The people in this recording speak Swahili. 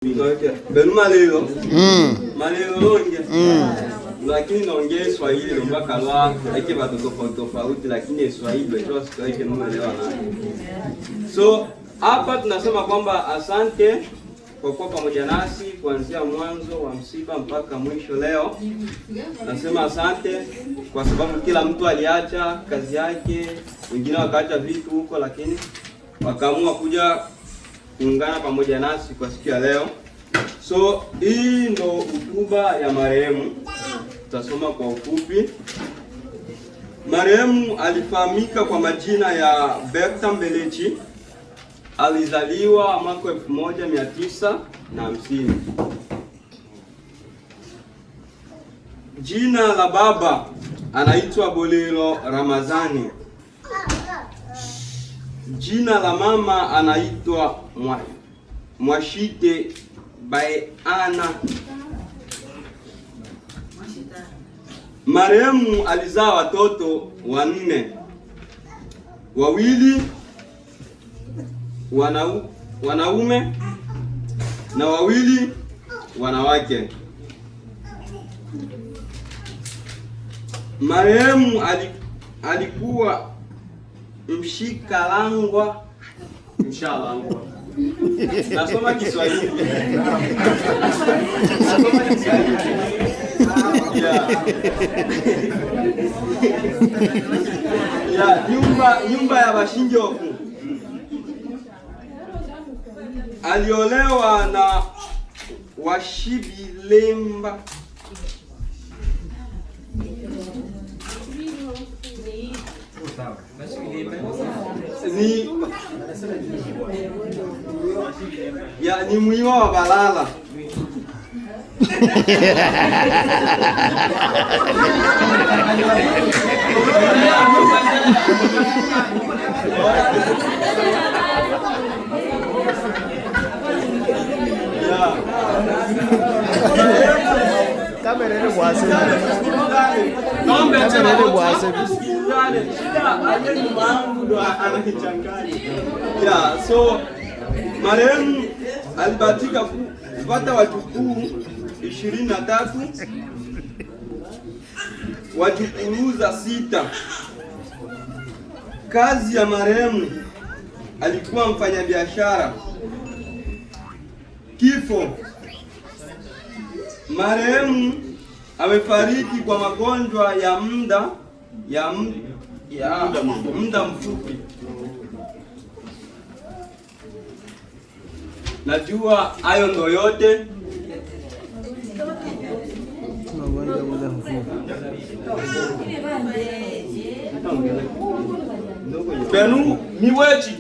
Okay. Benu malelo. Malelo longe. Lakini naongea Kiswahili ndo mpaka lwa eke watu tofauti tofauti, lakini Kiswahili ndio Kiswahili naelewa nayo. So hapa tunasema kwamba asante kwa kuwa pamoja nasi kuanzia mwanzo wa msiba mpaka mwisho leo. Nasema asante kwa sababu kila mtu aliacha kazi yake, wengine wakaacha vitu huko, lakini wakaamua kuja kuungana pamoja nasi kwa siku ya leo. So hii ndo hotuba ya marehemu, tutasoma kwa ufupi. Marehemu alifahamika kwa majina ya Bertha Mbelechi. Alizaliwa mwaka 1950. Jina la baba anaitwa Bolelo Ramazani. Jina la mama anaitwa Mwashite Baeana. Marehemu alizaa watoto wanne, wawili wanaume na wawili wanawake. Marehemu alikuwa mshikalangwa mshalangwa. Nasoma Kiswahili. Nasoma Kiswahili. Yeah. Yeah, nyumba ya Bashinjoku. Aliolewa na Washibilemba. Ni ya ni mwiwa wa Balala. Kamera ile bwase. Kamera ile bwase. Yeah, so marehemu alibahatika kupata wajukuu 23, wajukuruza 6. Kazi ya marehemu alikuwa mfanyabiashara. Kifo: marehemu amefariki kwa magonjwa ya muda mfupi. Najua hayo ndo yote. Benu miwechi.